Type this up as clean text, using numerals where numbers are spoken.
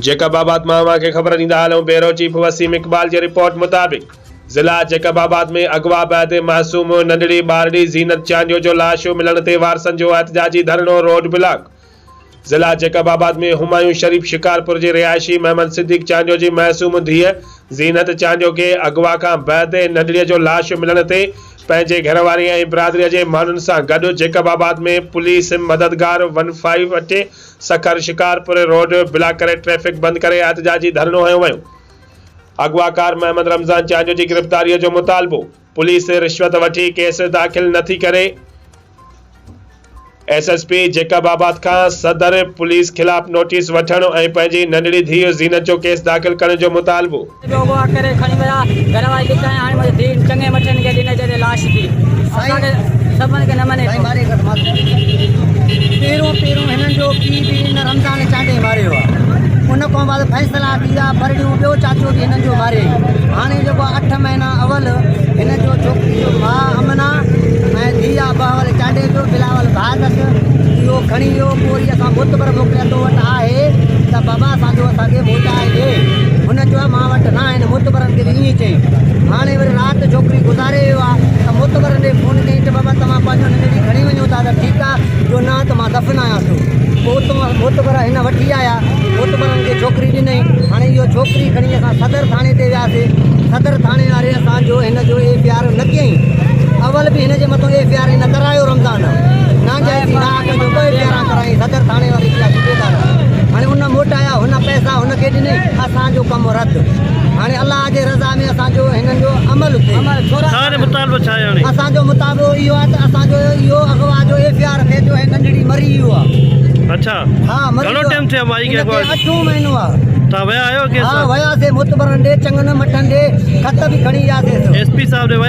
Jacob آباد مان اوهان کي خبر ڏيندا هلون بيورو چيف وسيم اقبال جي رپورٽ مطابق ضلع جيڪب آباد ۾ اغوا بعد معصوم ننڍڙي ٻارڙي زينت چانڊيو جو لاش ملڻ تي وارثن جو احتجاجي ڌرڻو روڊ بلاڪ ضلع جيڪب آباد ۾ همايون شريف شڪارپور جي رهائشي محمد صديق چانڊيو جي معصوم ڌيء زينت چانڊيو کي اغوا کان بعد ننڍڙي جو لاش ملڻ تي پنهنجي گهر واري ۽ برادري جي ماڻهن سان گڏ جيڪب آباد ۾ پوليس مددگار ون فائيو وٽ سکر شڪارپور روڊ بلاڪ ڪري ٽريفڪ بند ڪري احتجاجي ڌرڻو هنيو ويو. اغواڪار محمد رمضان چانڊيو جي گرفتاري جو مطالبو، پوليس رشوت وٺي ڪيس داخل نه ٿي ڪري، ايس ايس پي جيڪب آباد کان صدر پوليس خلاف نوٽيس وٺڻ ۽ پنهنجي ننڍڙي ڌيء زينت جو ڪيس داخل ڪرڻ جو مطالبو. جو اغوا ڪري کڻي ويا گهر واري لڪايا هاڻي منهنجي ڌيء چڱي مٺين کي ڏني جڏهن لاش ٿي اسان کي سڀن کي نه مڃي ٿو. پهريون پهريون هنن جو پيء به ان رمضان چانڊئي ماريو آ ان کان بعد فيصلا ٿي ويا برڙيون ٻيو چاچو به هنن جو ماريائين هاڻي جيڪو اٺ مهينا اول هن جو ڇوڪري جو ماء امنا ۽ ڌيء آ بهاول چانڊئي جو بلاول ڀاء اٿس اهو کڻي ويو پوء وري اسان معتبر موڪليا تو وٽ آهي ته بابا اسان جو اسان کي موٽائي ڏي هن چيو آ مان وٽ نه آهن معتبرن کي به ائين چيائين هاڻي وري رات ڇوڪري گذاري ويو آ ته معتبرن ڏي فون ڪيائين ته بابا توهان پنهنجو ننڍڙي کڻي وڃو ٿا ته ٺيڪ آ جو نه ته مان دفنايان ٿو پوء اتو معتبر هن وٺي آيا معتبرن کي ڇوڪري ڏنائين هاڻي اهو ڇوڪري کڻي اسان صدر ٿاڻي تي وياسي صدر ٿاڻي واري اسان جو هن جو ايف I R نه ڪيائين اول به هن جي مٿو ايف I R هن ڪرايو رمضان ناجائزي ناحق جو ٻه ايف I R ڪرايائين صدر ٿاڻي واري جي صوبيدار هاڻي ان موٽايا هن پئسا هن کي ڏنائين اسان جو ڪم رد هاڻي الله جي رضا ۾ اسان جو هنن جو عمل ٿئي. توهان جو مطالبو ڇا آهي هاڻي؟ اسان جو مطالبو اهو آهي ته اسان جو اهو اغوا جو ايف I R ٿئي جو هي ننڍڙي مري ويو آهي. اڇا ها مري گهڻو ويو ٽيم ٿيو مائي کي هن کي اغوا اٺون مهينو آهي. توهان ويا آهيو ڪنهن ها سان؟ وياسي معتبرن ڏي چڱن مٺن ڏي خط به کڻي وياسي. ايس پي صاحب ڏي ويا؟